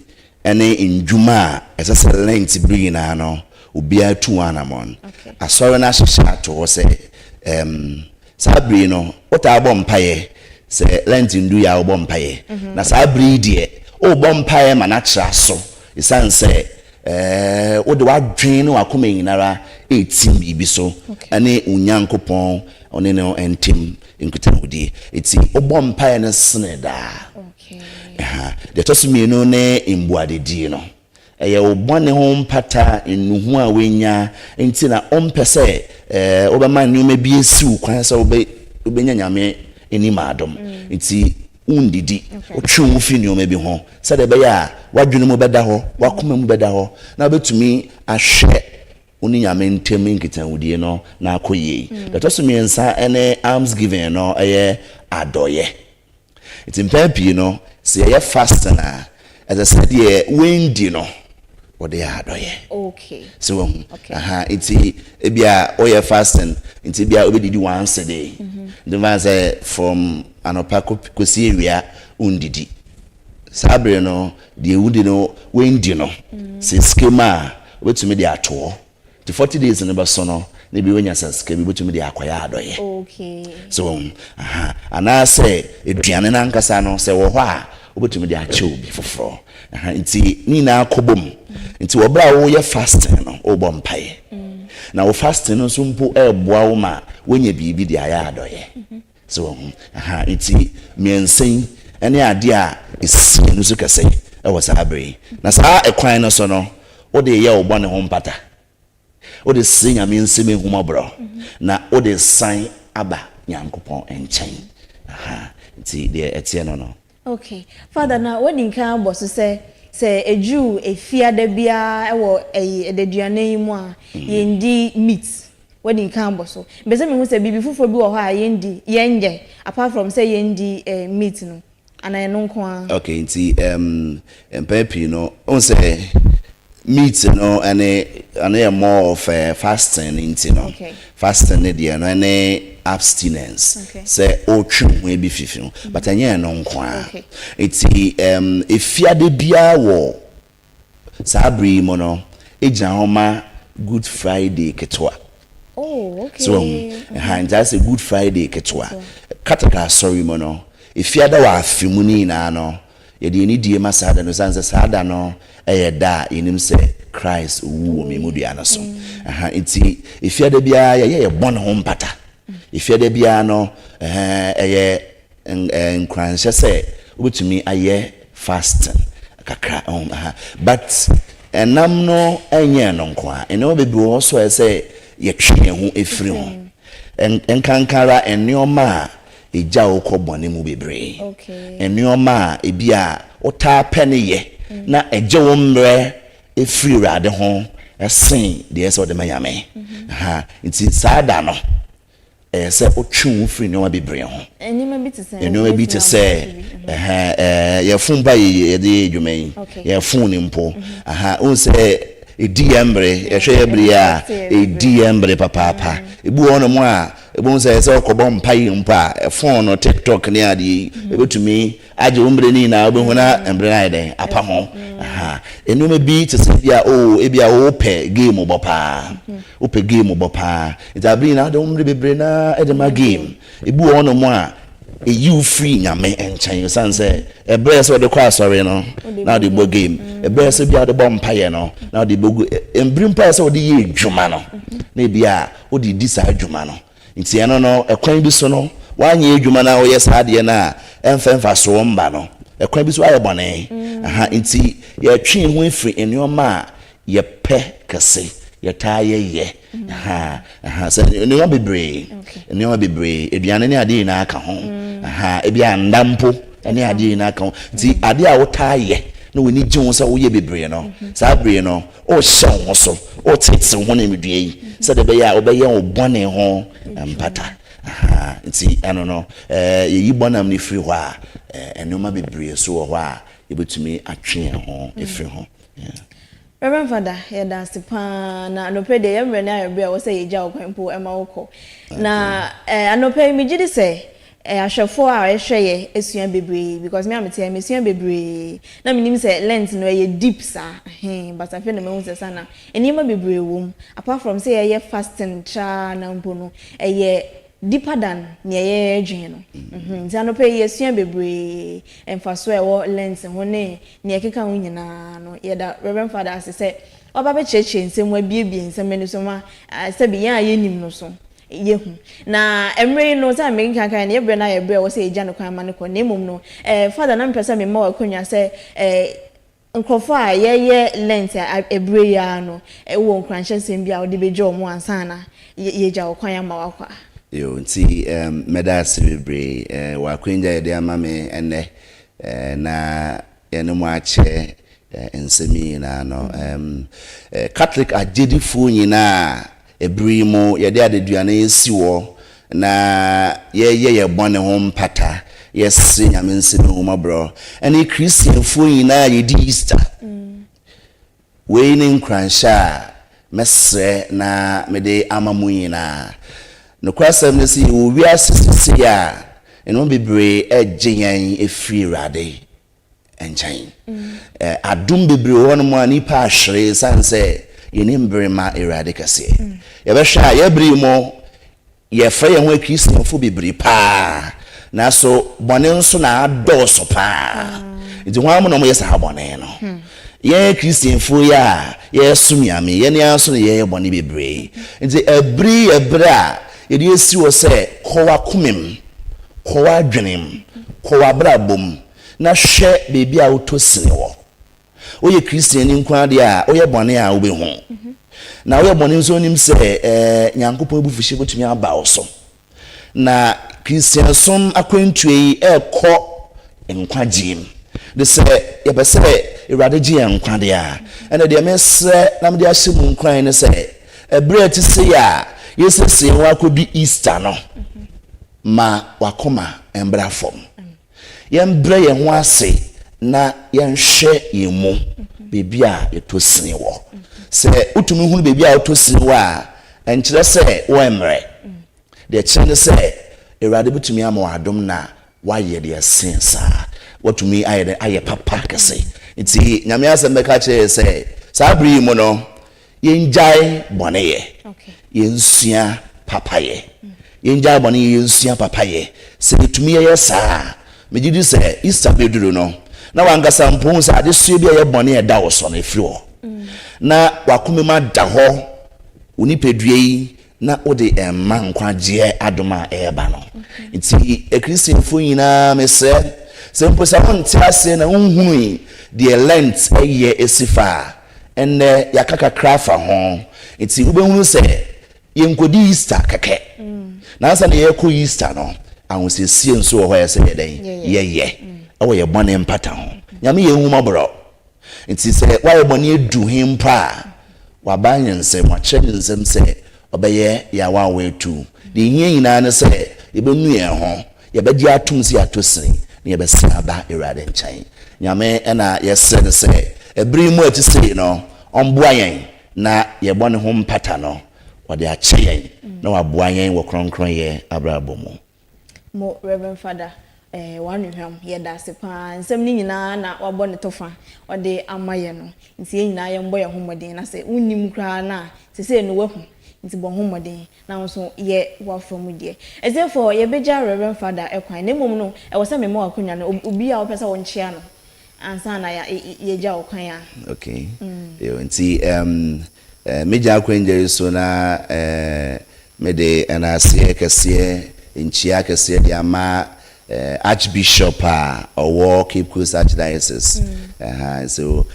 ne ndwuma a ɛsɛ sɛ Lent bere nyinaa no obiara tu ho anammɔn. Asɔre no ahyehyɛ ato hɔ sɛ ɛm, saa bere yi no wotaa bɔ mpaeɛ, sɛ Lent ndu yɛ a wobɔ mpaeɛ. Na saa bere yi deɛ wobɔ mpaeɛ ma no atra so esiane sɛ ɛɛ, wode w'adwene ne w'akoma nyinara retim biribi so ne wo Nyankopɔn ne no ntam nkitahodie. Enti wobɔ mpaeɛ no sene daa. Ɛha. Deɛ ɛtɔ so mmienu ne mmuadadie no. Ɛyɛ wo bɔne ho mpata, nnuho a woanya nti na wompɛ sɛ wobɛma nneɛma bi asi wo kwan sɛ wobɛnya Nyame anim adom. Nti wondidi, wotwe wo ho firi nneɛma bi ho sɛdeɛ ɛbɛyɛ a w'adwene mu bɛda hɔ, w'akoma mu bɛda hɔ na wobɛtumi ahwɛ wo ne Nyame ntam nkitahodie no na akɔ yie. Deɛ ɛtɔ so mmiɛnsa ne almsgiving no, ɛyɛ adɔeɛ. Nti mpɛn pii no, sɛ yɛyɛ fasting a, ɛsɛ sɛ deɛ wandi no, wɔde yɛ adɔyɛ. Sɛ wahu? Aha, nti ebia woyɛ fasting, nti ebia wobɛdidi once a day. Nti mfa sɛ from anɔpa kɔsi awia wondidi. Saa bere no, deɛ wodi no, wandi no, sɛ sika mu a, wobɛtumi de ato hɔ. Nti 40 days no bɛso no, na ebi wanya sɛ sika bi wobɛtumi de akɔyɛ adɔyɛ. So wahu? Aha. Anaasɛ aduane no ankasa no, sɛ wɔ hɔ a, wobɛtumi de akyɛ obi foforɔ. Aha. Nti ne nyinaa kɔ bom. Nti wɔ berɛ a woyɛ fasting no, wobɔ mpaeɛ. Na wo fasting no nso mpo ɛreboa wo ma woanya biribi de ayɛ adɔyɛ. So wahu? Aha. Nti mmiɛnsa yi ne adeɛ a ɛsi yɛn so kɛse wɔ saa berɛ yi. Na saa ɛkwan no so no, wode reyɛ wo bɔne ho mpata, wode srɛ Nyame nsam ahummɔborɔ, na wode san aba Nyankopɔn nkyɛn. Aha, nti deɛ ɛteɛ no no. Ok, Father, na woadi nkan abɔ so sɛ, sɛ ɛduru Efiada biara wɔ ɛyi adaduanan yi mu a, yɛndi meat. Woadi nkan abɔ so. Mepɛ sɛ mehu sɛ biribi foforɔ bi wɔ hɔ a yɛndi, yɛnyɛ, apart from sɛ yɛndi eh, meat no, anaa ɛno nko ara? Okay, nti um, mpɛn pii no, wohu sɛ meat no ɛne ɛno yɛ more of uh, fasting no nti no, fasting no deɛ no ɛne abstinence, sɛ wotwe wo ho bi fifi ho, but ɛnyɛ ɛno nko ara. Nti um, efiade biara wɔ Saa bere yi mu no, egyina hɔ ma Good Friday ketewa. Oh, okay. So wahu? Ɛha, nti ayɛ sɛ Good Friday ketewa. Catholic asɔre mu no, Efiada wɔ afe mu no nyinaa no, Yɛde anidie ma saa da no ɛsiane sɛ saa da no yɛ da a yɛnim sɛ Christ wu wɔ mmeamudua no so. Aha, nti efiada biara yɛyɛ yɛ bɔne ho mpata. Efiada biara no, ɛyɛ nkuranhyɛ sɛ wobɛtumi ayɛ fasting kakra. Aha. But ɛnam no ɛnyɛ ɛno nko a, nneɛma bebree wɔ hɔ so a ɛsɛ sɛ yɛtwe yɛn ho firi ho. Nkanka ara nneɛma a egya wo kɔ bɔne mu bebree. Nneɛma a ebi a wotaa pɛ ne yɛ na ɛgye wo mmerɛ firi Awurade ho sen deɛ ɛsɛ sɛ wode ma Nyame. Aha, nti saa da no, ɛyɛ sɛ wotwe wo ho firi nneɛma bebree ho. Nneɛma bi te sɛ? Nneɛma bi te sɛ, ɛhɛn, ɛɛ, yɛn fon mpo a yɛde yɛ adwuma yi, yɛn fon mpo, aha, wohu sɛ ɛdi yɛn mmere, yɛhwɛ yɛn bere yi a, ɛdi yɛn mmere papaapa. Ebi wɔ hɔnom a, wobɛhu sɛ sɛ wokɔbɔ mpaeɛ mpo a, fon no, TikTok ne adeɛ yi, ɛbɛtumi agye wo mmerɛ no nyinaa, wobɛhu na mmerɛ no ayɛ dɛn, apa ho. Aha. Nneɛma bi te sɛ bi a, oh, ebi a wopɛ game bɔ paa, wopɛ game bɔ paa, nti abere nyinaa wode wo mmerɛ bebree no ara de ma game. Ebi wɔ hɔnom a, ɛyi wo firi Nyame nkyɛn, ɛsiane sɛ ɛberɛ sɛ wode kɔ asɔre no, na wode bɔ game, ɛberɛ sɛ bi a wode bɔ mpaeɛ no, na wode bɔ gu, mbere mpo a ɛsɛ sɛ wode yɛ adwuma no, na ebi a wode redi saa dwuma no. Nti ɛno no, ɛkwan bi so no, woanyɛ adwuma na woyɛ saa adeɛ no a, ɛmfa mfasoɔ mma no. Ɛkwan bi so woayɛ bɔne. Aha, nti yɛtwe yɛn ho afiri nneɛma a yɛpɛ kɛse, yɛtaa yɛyɛ. Aha, aha, sɛ nneɛma bebree, nneɛma bebree, aduane ne adeɛ nyinaa ka ho. Aha, ebi a nda mpo ne adeɛ nyinaa ka ho. Nti adeɛ a wotaa yɛ na w'ani gye ho sɛ woyɛ bebree no, saa bere no, Worehyɛ wo ho so, woreteetee wo ho nimdua yi sɛdeɛ ɛbɛyɛ a wobɛyɛ wo bɔne ho mpata. Ahaa, nti ɛno no, yɛyi bɔnam no firi hɔ a, nneɛma bebree nso wɔ hɔ a yɛbɛtumi atwe yɛn ho afiri ho. Yeah. Reverend Father, yɛda ase paa, na anɔpa yi deɛ yɛn mmerɛ no ayɛ berɛ a ɛwɔ sɛ yɛgya wo kwan mpo ma wokɔ. Na anɔpa yi megye di sɛ Ahwɛfoɔ a ɛhwɛ yɛ asua bebree because me a mete ha yi mesua bebree na menim sɛ lent no ɛyɛ deep saa ɛhee but afei na mahu sɛ saa na nneɛma bebree wɔ mu apart from sɛ yɛyɛ fasting traa na mpo no ɛyɛ deeper than nea yɛdwen no mhm nti anɔpa yi yɛsua bebree mfasoɔ a ɛwɔ lent ho ne nea ɛkeka ho nyinaa no yɛda Reverend Father ase sɛ waba bɛkyerɛkyerɛ nsɛm mu abiebie nsɛm ani so ma sɛbi yɛn a yɛnnim no so yɛhu. Na mmerɛ yi no, sɛdeɛ mekenkan no, yɛ berɛ no ayɛ berɛ a ɛwɔ sɛ yɛgya no kwan ma no kɔ. Na mmom no, eh, Father, na mepɛ sɛ mema wo akwanya sɛ, eh, nkurɔfoɔ a yɛreyɛ Lent a ɛberɛ yi ara no, eh, wowɔ nkuranhyɛ nsɛm bi a wode bɛgya wɔn ansa na yɛagya wo kwan ama woakɔ a. Yo, nti eh, mɛda ase bebree eh, wɔ akwanya a yɛde ama me ɛnnɛ eh, na yɛne mo akyɛ nsɛm yi nyinaa no. Catholic agyedifoɔ nyinaa ɛberɛ yi mu yɛde adeduane asi hɔ na yɛyɛ yɛn bɔne ho mpata, yɛsrɛ Nyame nsa ne ahummɔborɔ, ɛne Christianfoɔ nyinaa a yɛdi Easter. Wei ne nkuranhyɛ a mɛsrɛ na mede ama mo nyinaa. Nokorasɛm ne sɛ yɛwɔ wiase seesei a nneɛma bebree regye yɛn afiri Awurade nkyɛn. Adom bebree wɔ hɔnom a nnipa ahwere esiane sɛ yɛnni mbere ma Awurade kɛseɛ. Yɛbɛhwɛ a yɛn bere yi mu Yɛfrɛ yɛn ho Akristianfo bebree paa, nanso bɔne nso na adɔɔso paa. Nti hwan mu na wɔyɛ saa bɔne no? Yɛn Akristianfo yi a yɛresom Nyame, yɛn ara nso na yɛyɛ bɔne bebree. Nti ɛbere yi yɛ bere a yɛde asi hɔ sɛ kɔ w'akoma mu, kɔ w'adwene mu, kɔ w'abrabɔ mu na hwɛ baabi a wotɔ sini wɔ. Woyɛ Kristiani nko ara deɛ a, woyɛ bɔne a wobɛhu. Na woyɛ bɔne nso wonim sɛ eh, Nyankopɔn abufuhyeɛ bɛtumi aba wo so. Na Kristiansom akwantuo yi ɛrekɔ nkwagyeɛ mu. De sɛ yɛpɛ sɛ Awurade gye yɛn nkwa deɛ a, ɛnna deɛ mesrɛ na mede ahyɛ mu nkuran ne sɛ, ɛberɛ a ɛte sei a yɛsiesie yɛn ho akɔdi Easter no, ma w'akoma mbra fam. Yɛmbrɛ yɛn ho ase na yɛnhwɛ yɛn mu baabi a yɛtɔ sini wɔ. Sɛ wotumi hunu baabi a wotɔ sini wɔ a, ɛnkyerɛ sɛ wommrɛ. Deɛ ɛkyerɛ ne sɛ Awurade bɛtumi ama wo adom na woayɛ deɛ ɛsen saa. Woatumi ayɛ dɛn? Ayɛ papa kɛse. Nti Nyame asɛm bɛka kyerɛ yɛn sɛ saa bere yi mu no, Yɛngyae bɔne yɛ, yɛnsua papayɛ. Yɛngyae bɔne yɛ, yɛnsua papayɛ. Sɛ yɛtumi yɛyɛ saa a, megye di sɛ Easter bɛduru no, Na wankasa mpo hu sɛ adesoa bi a ɛyɛ bɔne a ɛda wo so no ɛfiri hɔ. Na wakoma mu ada hɔ, wo nipadua yi na wode ɛma nkwagyeɛ adom a ɛreba no. Nti Akristianfoɔ nyinaa mesrɛ sɛ mpo sɛ wonte aseɛ na wonhunui deɛ Lent ɛyɛ ɛsi fa a, ɛnnɛ yɛaka kakra afa ho. Nti wobɛhunu sɛ yɛnkɔdi Easter kɛkɛ. Na ansa na yɛrekɔ Easter no, ahosiesie nso wɔ hɔ a ɛsɛ yɛ dɛn? Yɛyɛ ɛwɔ yɛ bɔne mpata ho. Nyame yɛ ahummɔborɔ. Nti sɛ woayɛ bɔne adu he mpo a, waba ne nsam, wakyerɛ ne nsam sɛ ɔbɛyɛ yɛn awaawaa-atuu. Deɛ ehia nyinaa ne sɛ yɛbɛnu yɛn ho, yɛbɛgye atom sɛ yɛatɔ sini, na yɛbɛsan aba Awurade nkyɛn. Nyame na yɛsrɛ no sɛ, ɛberɛ yi mu a ɛte sei no, ɔmboa yɛn na yɛn bɔne ho mpata no, ɔde akyɛ yɛn, na waboa yɛn wɔ krɔnkrɔnyɛ abrabɔ mu. Mo Rev Father eh w'anohwam yɛda ase paa nsɛm no nyinaa na wabɔ ne tɔfa ɔde ama yɛn no nti yɛn nyinaa yɛn bɔ yɛn ho mmɔden na sɛ wonnim koraa no a sesei no wahu nti bɔ ho mmɔden na wo nso yɛ w'afa mu deɛ. Atiefoɔ yɛbɛgya Rev Father kwan na mmom no ɛwɔ sɛ mema wo akonya no obi a wopɛ sɛ wonkyea no ansa na yɛagya wo kwan a. Okay yo nti um megya akwangya yi so na eh Mede nnaseɛ kɛseɛ, nkyia kɛseɛ de ama Archbishop a ɔwɔ Cape Coast Archdiocese, ɛha, so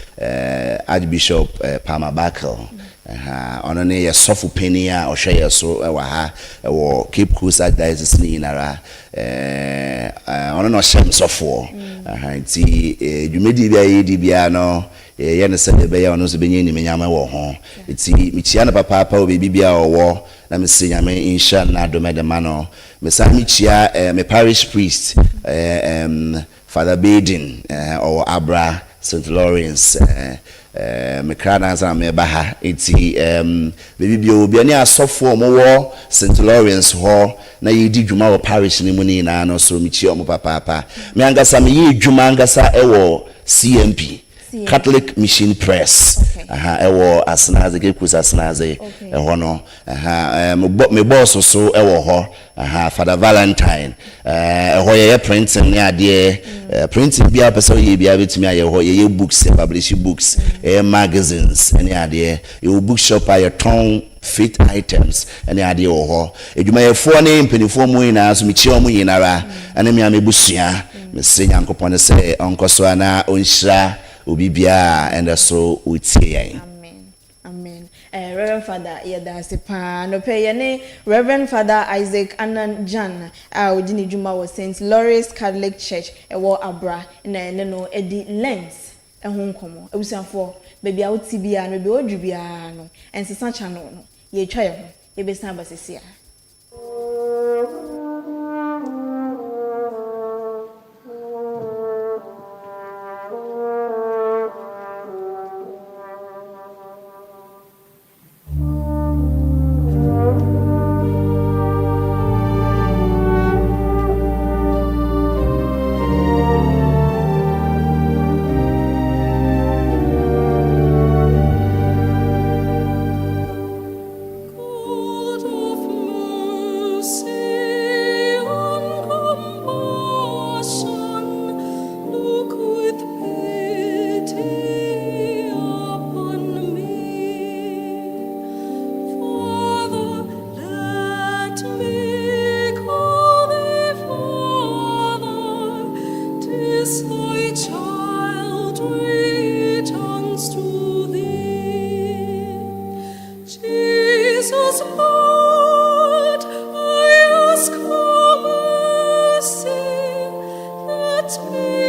Archbishop Palmer Buckle, ɛha, ɔno ne yɛ sɔfo panin a ɔhwɛ yɛ so wɔ ha wɔ Cape Coast Archdiocese ne nyinara, ɔno na ɔhyɛ me sɔfoɔ, ɛha, nti dwumadie bi a yɛredi biara no, Yɛyɛ no sɛdeɛ ɛbɛyɛ a ɔno nso bɛnya animuonyam wɔ ho. Nti mekyia no papaapa wɔ baabi biara a ɔwɔ na mese Nyame nhyira no na adom de ma no. Mesan mekyia eh, me parish priest eh, em, Father Baden eh, ɔwɔ Abra, St. Lawrence eh, eh, mekra no ansa na mereba ha. Nti em, baabi biara ɔwɔ biara ne asɔfoɔ a wɔwɔ St. Lawrence hɔ na yɛredi dwuma wɔ parish no mu no nyinaa no so mekyia wɔn papaapa. Me ankasa meyɛ adwuma ankasa wɔ CMP, Catholic Mission Press, aha, ɛwɔ Asenadze, Cape Coast Asenadze, ɛhɔ no, aha, mebɔ, me bɔɔso so ɛwɔ hɔ, aha, Father Valentine, ɛhɔ yɛyɛ printing ne adeɛ, printing biara pɛ sɛ ɔyɛ biara bɛtumi ayɛ hɔ, yɛyɛ books, yɛ publish books, yɛyɛ magazines ne adeɛ, yɛwɔ bookshop a yɛtɔn faith items ne adeɛ wɔ hɔ. Adwumayɛfoɔ ne mpaninfoɔ mu nyinaa nso mekyia wɔn nyinara ne me ara m'abusua. Mesrɛ Nyankopɔn sɛ ɔnkɔ so ara na ɔnhyira obi biara a ɛnnɛ so ɔretie yɛn. Amen Amen eh Rev Father yɛda ase paa anɔpa yi yɛne Rev Father Isaac Annan Gyan a ɔdi ne dwuma wɔ Saint Lawrence Catholic Church ɛwɔ Abra na yɛne no adi Lent ho nkɔmmɔ. Abusuafoɔ, baabi a wote biara no, baabi a woaduru biara no, ɛnsesa channel no. Yɛretwa yɛn ho, yɛbɛsan aba seesei ara. God of mercy and compassion, look with pity upon me. Father, let me call thee Father, 'tis thy child returns to thee. Jesus, Lord, I ask for mercy, let me